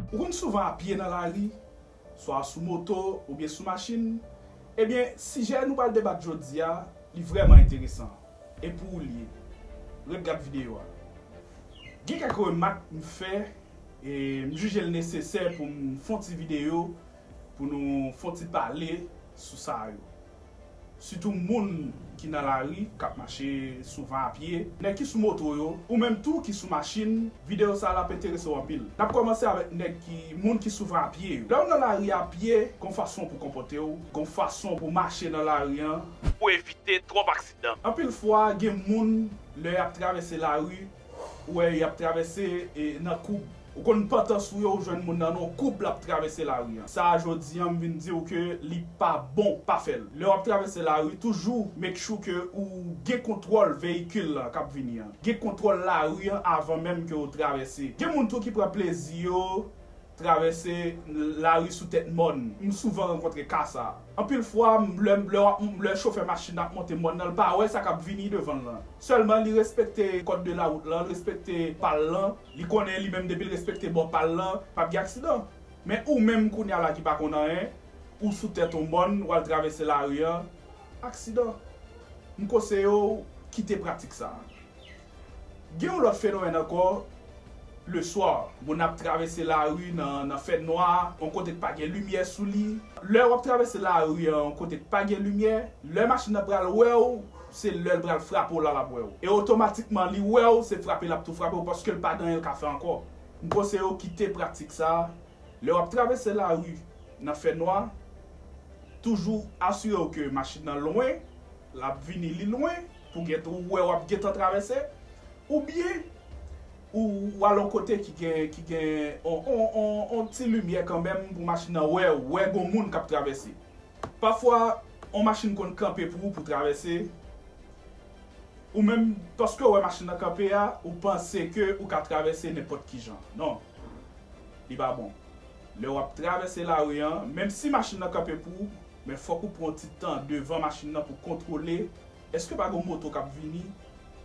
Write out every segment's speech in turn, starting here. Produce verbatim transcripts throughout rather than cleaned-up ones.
Ou konn souvan a pye nan lari, swa sou moto oubyen sou machin? Ebyen, sijè nou pral debat jodi a, li vrèman enteresan. E pou ou l ye. Ret gad videyo a. Gen kèk remak m fè, e m jije l nesesè pou m fè yon ti videyo, pou nou fè yon ti pale sou sa yo. Sitou moun ki nan lari, k ap mache souvan a pye, nèg ki sou moto yo, ou menm tou ki sou machin, videyo sa a l ap enterese w anpil. N ap kòmanse avèk nèg ki, moun ki souvan a pye yo. Lè w nan lari a pye, gon fason pou konpòte w, gon fason pou mache nan lari an, pou evite twòp aksidan. Anpil fwa, gen moun, lè y ap travèse lari, ou wè y ap travèse, e, nan koub. Ou konn pantan sou yo, ou jwenn moun nan nan yon koub l ap travèse lari an. Sa a, jodi a, m vin di w ke li pa bon, pa fè l. Lè w ap travèse lari, toujou make sure ke ou gen kontwòl veyikil lan k ap vini an. Gen kontwòl lari an avan menm ke w travèse. Gen moun tou ki pran plezi yo travèse lari sou tèt mòn. M souvan rankontre ka sa. Anpil fwa, m, lè, lè w ap, lè chofè machin nan ap monte mòn nan, l pa wè sa k ap vini devan l lan. Sèlman li respekte code de la route lan, l respekte pa l lan, li konnen li menm depi l respekte bò pa l lan, p ap gen aksidan. Men ou menm kounye a la ki pa konn anyen, ou sou tèt yon mòn, w al travèse lari an, aksidan. M konseye w kite pratik sa a. Gen yon lòt fenomèn ankò, leswa, moun ap travèse lari nan, nan fènwa, yon kote k pa gen limyè sou li. Lè w ap travèse lari an, yon kote k pa gen limyè, lè machin nan pral wè w, se lè l pral frape w la l ap wè w. E otomatikman, li wè w, se frape l ap tou frape w, paske l pa gen anyen l ka fè ankò. M konseye w kite pratik sa a. Lè w ap travèse lari nan fènwa, toujou asire w ke machin nan lwen, l ap vini li lwen, pou gentan ou wè w ap gentan travèse, oubyen ou, ou al yon kote ki gen, ki gen on, on, on, on ti limyè kanmenm pou machin nan wè, wè gon moun k ap travèse. Pafwa, on machin konn kanpe pou ou pou travèse, ou menm, paske w wè machin nan kanpe a, ou panse ke ou ka travèse nenpòt ki jan. Non, li pa bon. Lè w ap travèse lari an, menm si machin nan kanpe pou ou, men fòk ou pran yon ti tan devan machin nan pou kontwole, èske pa gon moto k ap vini?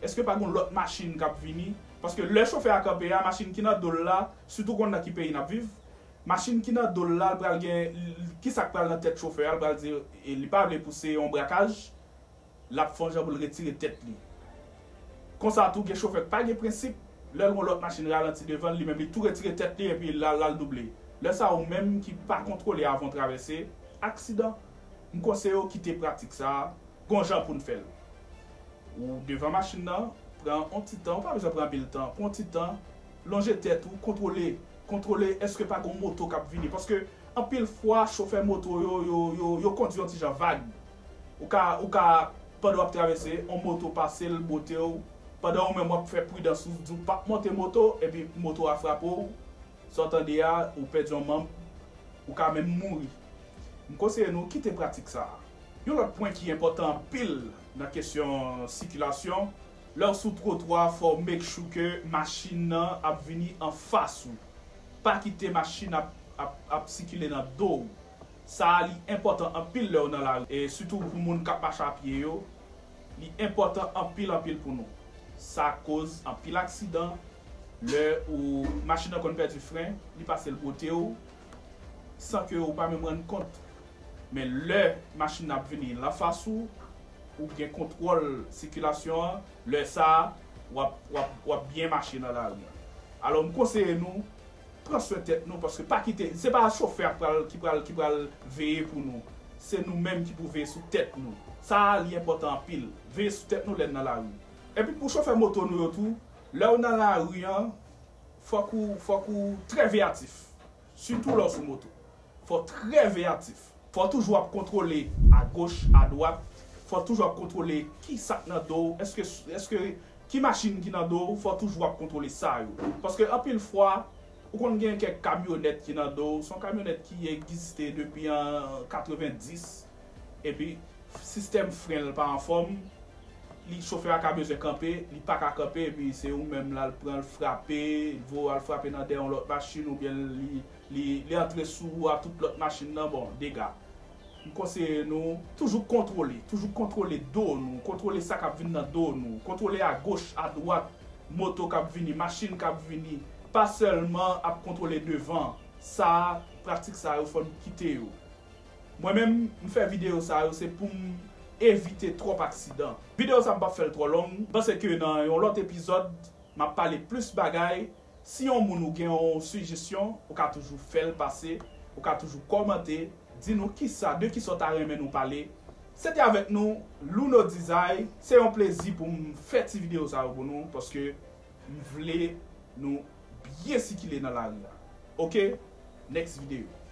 Èske pa gon lòt machin k ap vini? Paske lè chofè a kanpe a, machin ki nan do l la, sitou konn nan ki peyi n ap viv, machin ki nan do l la, l pral gen, l, kisa k pral nan tèt chofè a, l pral di, e, li pa vle pou se yon brakaj, l ap fè yon jan pou l retire tèt li. Konsa tou, gen chofè k pa gen prensip, lè l wè yon lòt machin ralanti devan l, li menm li tou retire tèt li epi l al, l al double. Lè sa a, ou menm ki pa kontwole avan w travèse, aksidan. M konseye w kite pratik sa a, gon jan pou n fè l. Ou devan machin nan, pran yon ti tan, ou pa bezwen pran anpil tan, pran yon ti tan, lonje tèt ou, kontwole, kontwole èske pa gon moto k ap vini. Paske anpil fwa, chofè moto yo, yo, yo, yo kondwi yon ti jan vag. Ou ka, ou ka, pandan w ap travèse, yon moto pase l, bwote w. Pandan ou menm w ap fè pridans, ou di w p ap monte moto, epi moto a frape w. Sa w tande a, ou pèdi yon manm, ou ka menm mouri. M konseye nou kite pratik sa a. Yon lòt pwen ki enpòtan anpil nan kesyon sikilasyon, lè w sou twotwa, fò w make sure ke machin nan ap vini anfas ou. Pa kite machin ap, ap, ap sikile nan do w. Sa a, li enpòtan anpil lè w nan lari, e sitou pou moun k ap mache a pye yo, li enpòtan anpil, anpil pou nou. Sa koz anpil aksidan. Lè ou, machin nan konn pèdi fren, li pase l bwote w, san ke ou pa menm rann kont. Men lè machin nan ap vini l anfas ou, ou gen kontwòl sikilasyon an, lè sa a, w ap, w ap, w ap byen mache nan lari an. Alò, m konseye nou, pran swen tèt nou, paske pa kite, se pa chofè a k pral, ki pral, ki pral veye pou nou. Se nou menm ki pou veye sou tèt nou. Sa a, li enpòtan anpil. Veye sou tèt nou lè n nan lari. Epi pou chofè moto nou yo tou, lè w nan lari an, fòk ou, fòk ou trè veyatif. Sitou lè w sou moto. Fò w trè veyatif. Fò w toujou ap kontwole agoch, adwat. Fò w toujou ap kontwole ki sa k nan do w. Èske, èske ki machin ki nan do w? Fò w toujou ap kontwole sa yo. Paske anpil fwa, ou konn gen kèk kamyonèt ki nan do w. Se yon kamyonèt ki egziste depi an katrevenndis. Epi, sistèm fren l pa anfòm, li, chofè a ka bezwen kanpe, li pa ka kanpe, epi se ou menm l al pran l frape, l voye w al frape nan dèyè yon lòt machin, oubyen li, li, li antre sou wou a tout lòt machin nan, bon, dega. M konseye nou, toujou kontwole, toujou kontwole do nou, kontwole sa k ap vin nan do nou, kontwole agoch, adwat, moto k ap vini, machin k ap vini, pa sèlman ap kontwole devan, Sa, pratik sa yo, fò n kite yo. Mwen menm, m fè videyo sa yo, se pou m evite twòp aksidan. Videyo sa, m p ap fè l twò long. M panse ke nan yon lòt epizòd, m ap pale plis bagay. Si yon moun ou gen yon sijesyon, ou ka toujou fè l pase, ou ka toujou kòmante, di nou kisa, de kisa w ta renmen nou pale. Se te avèk nou, Luno Dizay. Se yon plezi pou m fè ti videyo sa yo pou nou, paske m vle nou byen sikile nan lari a. Ok? Next video.